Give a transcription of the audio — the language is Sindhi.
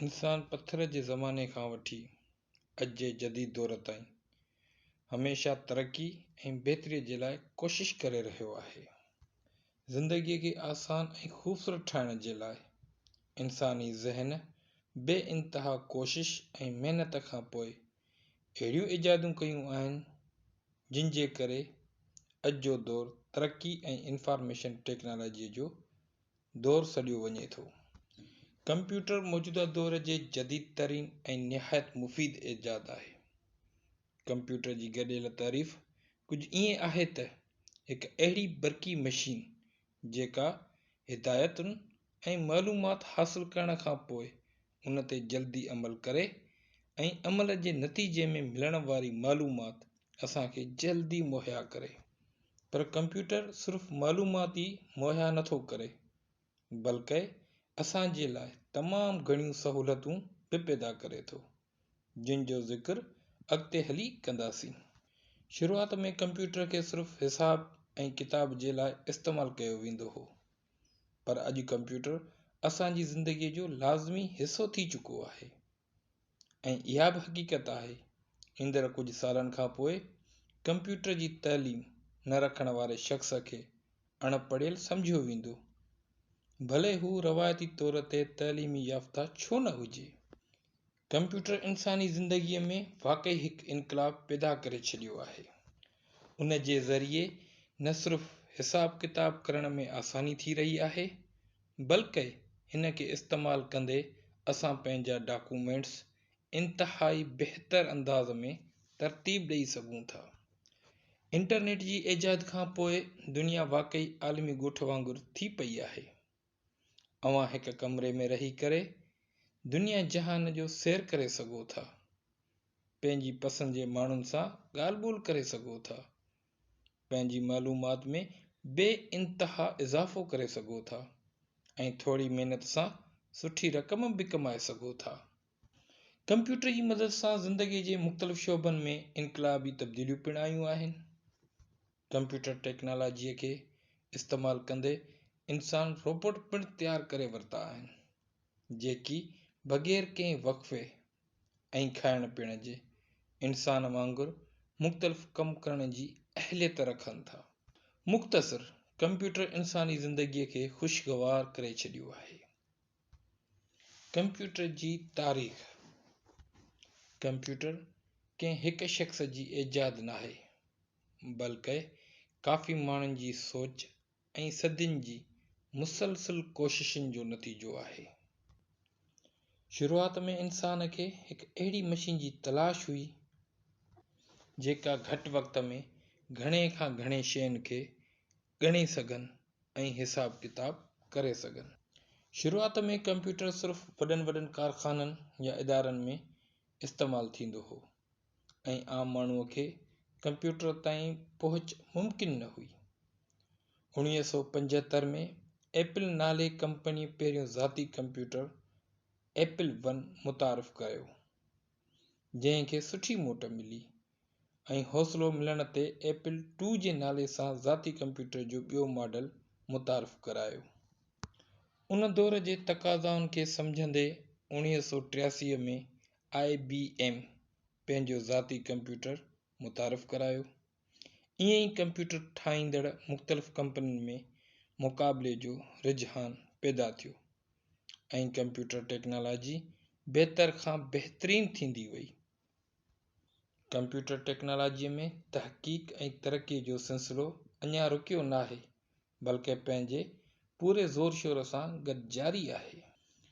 انسان پٿر جي زماني کان وٺي اڄ جي جديد دور تائين هميشه ترقي ۽ بهتري جي لاء ڪوشش ڪري رهيو آهي. زندگيء کي آسان ۽ خوبصورت ٺاهڻ جي لاء انساني ذهن بي انتها ڪوشش ۽ محنت کان پوء اهڙيون ايجادون ڪيون آهن جن جي ڪري اڄ جو دور ترقي ۽ انفارميشن ٽيڪنالاجيء جو دور سڏيو وڃي ٿو. ڪمپيوٽر موجوده دور جي جديد ترين ۽ نهايت مفيد ايجاد آهي. ڪمپيوٽر جي گڏيل تعريف ڪجهه ائين آهي ته هڪ اهڙي برقي مشين جيڪا هدايتن ۽ معلومات حاصل ڪرڻ کان پوء ان تي جلدي عمل ڪري ۽ عمل جي نتيجي ۾ ملڻ واري معلومات اسان کي جلدي مهيا ڪري. پر ڪمپيوٽر صرف معلومات ئي مهيا نه ٿو ڪري بلڪه اسان جي لاء تمام گهڻيون سهولتون به پيدا ڪري ٿو جن جو ذڪر اڳتي هلي ڪنداسين. شروعات ۾ ڪمپيوٽر کي صرف حساب ۽ ڪتاب جي لاء استعمال ڪيو ويندو هو پر اڄ ڪمپيوٽر اسان جي زندگي جو لازمي حصو ٿي چڪو آهي. ۽ اها به حقيقت آهي ايندڙ ڪجهه سالن کان پوء ڪمپيوٽر جي تعليم نه رکڻ واري شخص کي اڻ پڙهيل سمجهيو ويندو ڀلي هو روايتي طور تي تعليمي يافته ڇو نه هجي. ڪمپيوٽر انساني زندگيء ۾ واقعي هڪ انقلاب پيدا ڪري ڇڏيو آهي. ان جي ذريعي نه صرف حساب ڪتاب ڪرڻ ۾ آساني ٿي رهي آهي بلڪه هن کي استعمال ڪندي اسان پنهنجا ڊاڪومينٽس انتهائي بهتر انداز ۾ ترتيب ڏئي سگهون ٿا. انٽرنيٽ جي ايجاد کان پوء دنيا واقعي عالمي ڳوٺ وانگر ٿي پئي آهي. اوهان هڪ ڪمري ۾ رهي ڪري دنيا جهان جو سير ڪري سگهو ٿا. پنهنجي پسند جي ماڻهن سان ڳالهه ٻولهه ڪري سگهو ٿا. پنهنجي معلومات ۾ بي انتها اضافو ڪري سگهو ٿا ۽ ٿوري محنت سان سٺي رقم به ڪمائي سگهو ٿا. ڪمپيوٽر جي مدد سان زندگي جي مختلف شعبن ۾ انقلابي تبديليون پڻ آيون آهن. ڪمپيوٽر ٽيڪنالاجيء کي استعمال ڪندي انسان روبوٽ پڻ تيار ڪري ورتا آهن، جيڪي بغير ڪنهن وقفي ۽ کائڻ پيئڻ جي انسان وانگر مختلف ڪم ڪرڻ جي اهليت رکن ٿا. مختصر، ڪمپيوٽر انساني زندگيء کي خوشگوار ڪري ڇڏيو آهي. ڪمپيوٽر جي تاريخ، ڪمپيوٽر ڪنهن هڪ شخص جي ايجاد ناهي، بلڪه ڪافي ماڻهن جي سوچ ۽ صدين جي مسلسل ڪوششن جو نتيجو آهي. شروعات ۾ انسان کي هڪ اهڙي مشين جي تلاش هئي، جيڪا گهٽ وقت ۾ گهڻي کان گهڻي شين کي ڳڻي سگهن ۽ حساب ڪتاب ڪري سگهن. شروعات ۾ ڪمپيوٽر صرف وڏن وڏن ڪارخانن يا ادارن ۾ استعمال ٿيندو هو ۽ عام ماڻهوء کي ڪمپيوٽر تائين پهچ ممڪن نه هئي. 1975 ۾ ايپل نالي ڪمپنيء پهريون ذاتي ڪمپيوٽر ايپل ون متعارف ڪرايو، جنهن کي سٺي موٽ ملي ۽ حوصلو ملڻ تي ايپل ٽو جي نالي سان ذاتي ڪمپيوٽر جو ٻيو ماڊل متعارف ڪرايو. ان دور جي تقاضائن کي سمجهندي 1983 ۾ آء بي ايم پنهنجو ذاتي ڪمپيوٽر متعارف ڪرايو. ائين ئي ڪمپيوٽر ٺاهيندڙ مختلف ڪمپنين ۾ مقابلي جو رجحان پيدا ٿيو ۽ ڪمپيوٽر ٽيڪنالاجي بهتر کان بهترين ٿيندي وئي. ڪمپيوٽر ٽيڪنالاجيء ۾ تحقيق ۽ ترقيء جو سلسلو اڃا رڪيو ناهي بلڪه پنهنجي پوري زور شور سان گڏ جاري آهي.